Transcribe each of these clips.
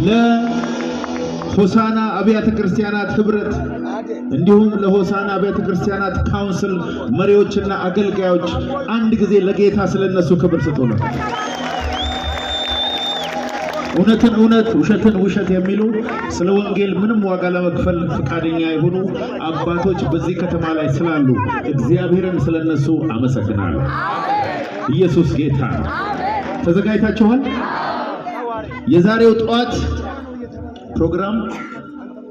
ለሆሳና አብያተ ክርስቲያናት ህብረት እንዲሁም ለሆሳና አብያተ ክርስቲያናት council መሪዎችና አገልጋዮች አንድ ጊዜ ለጌታ ስለነሱ ክብር ስጡልን። እውነትን እውነት ውሸትን ውሸት የሚሉ ስለ ወንጌል ምንም ዋጋ ለመክፈል ፈቃደኛ የሆኑ አባቶች በዚህ ከተማ ላይ ስላሉ እግዚአብሔርን ስለነሱ አመሰግናለሁ። ኢየሱስ ጌታ ነው። ተዘጋጅታችኋል? የዛሬው ጠዋት ፕሮግራም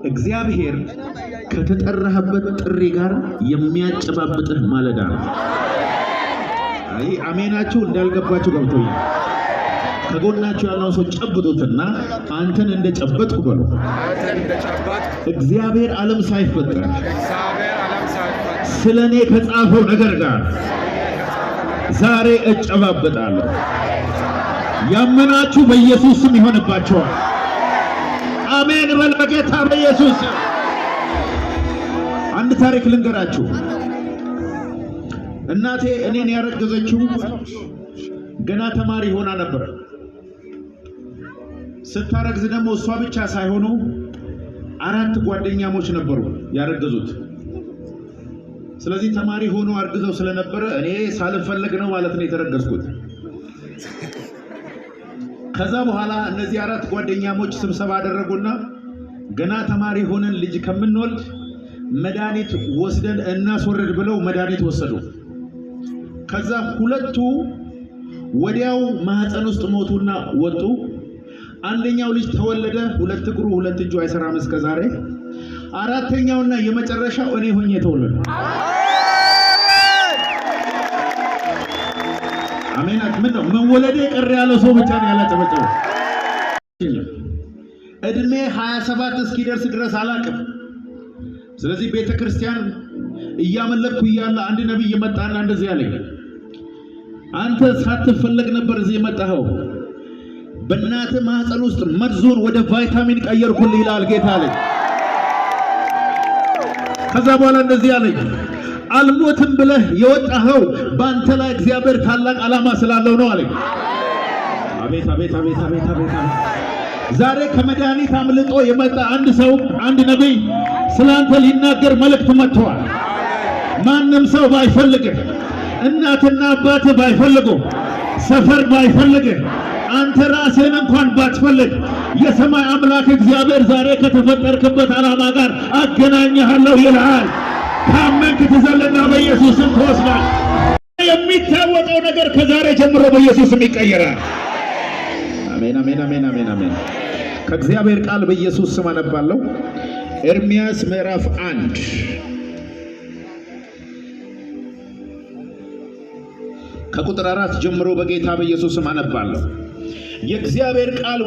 እግዚአብሔር ከተጠራህበት ጥሪ ጋር የሚያጨባብጥህ ማለዳ ነው። አይ አሜናችሁ እንዳልገባችሁ ገብቶኛል። ከጎናችሁ ያለውን ሰው ጨብጡትና አንተን እንደጨበጥኩ በሉ። አንተን እንደጨበጥኩ እግዚአብሔር ዓለም ሳይፈጠር እግዚአብሔር ዓለም ሳይፈጠር ስለ እኔ ከጻፈው ነገር ጋር ዛሬ እጨባበጣለሁ። ያመናችሁ በኢየሱስ ስም ይሆንባችኋል። አሜን በል በጌታ በኢየሱስ ስም። አንድ ታሪክ ልንገራችሁ። እናቴ እኔን ያረገዘችው ገና ተማሪ ሆና ነበር። ስታረግዝ ደግሞ እሷ ብቻ ሳይሆኑ 4 ጓደኛሞች ነበሩ ያረገዙት። ስለዚህ ተማሪ ሆኖ አርግዘው ስለነበረ እኔ ሳልፈለግ ነው ማለት ነው የተረገዝኩት። ከዛ በኋላ እነዚህ 4 ጓደኛሞች ስብሰባ አደረጉና ገና ተማሪ ሆነን ልጅ ከምንወልድ መድኃኒት ወስደን እናስወርድ ብለው መድኃኒት ወሰዱ። ከዛ 2ቱ ወዲያው ማህፀን ውስጥ ሞቱና ወጡ። አንደኛው ልጅ ተወለደ፣ 2 እግሩ 2 እጁ አይሰራም እስከ ዛሬ። 4ኛውና የመጨረሻው እኔ ሆኜ ተወለድኩ። አሜን። ምን ነው መወለዴ ቅር ያለው ሰው ብቻ ነው ያላጨበጨበው። እድሜ 27 እስኪደርስ ድረስ አላቅም። ስለዚህ ቤተክርስቲያን እያመለክኩ እያለ አንድ ነብይ መጣና እንደዚህ አለኝ፣ አንተ ሳትፈለግ ነበር እዚህ የመጣኸው፣ በእናትህ ማህፀን ውስጥ መርዙን ወደ ቫይታሚን ቀየርኩልህ ይላል ጌታ አለኝ። ከዛ በኋላ እንደዚህ አለኝ፣ አልሞትም ብለህ የወጣኸው በአንተ ላይ እግዚአብሔር ታላቅ ዓላማ ስላለው ነው አለኝ። አቤት አቤት አቤት አቤት አቤት አቤት! ዛሬ ከመድኃኒት አምልጦ የመጣ አንድ ሰው አንድ ነብይ ስላንተ ሊናገር መልእክት መጥቷል። ማንም ሰው ባይፈልግህ፣ እናትና አባትህ ባይፈልጉ፣ ሰፈር ባይፈልግህ፣ አንተ ራስህን እንኳን ባትፈልግ የሰማይ አምላክ እግዚአብሔር ዛሬ ከተፈጠርክበት ዓላማ ጋር አገናኝሃለሁ ይልሃል። ካመንክ ትዘልና በኢየሱስ ስም ትወስዳለህ። የሚታወቀው ነገር ከዛሬ ጀምሮ በኢየሱስ ስም ይቀየራል። አሜን አሜን አሜን አሜን አሜን። ከእግዚአብሔር ቃል በኢየሱስ ስም አነባለሁ። ኤርሚያስ ምዕራፍ 1 ከቁጥር 4 ጀምሮ በጌታ በኢየሱስ ስም አነባለሁ። የእግዚአብሔር ቃል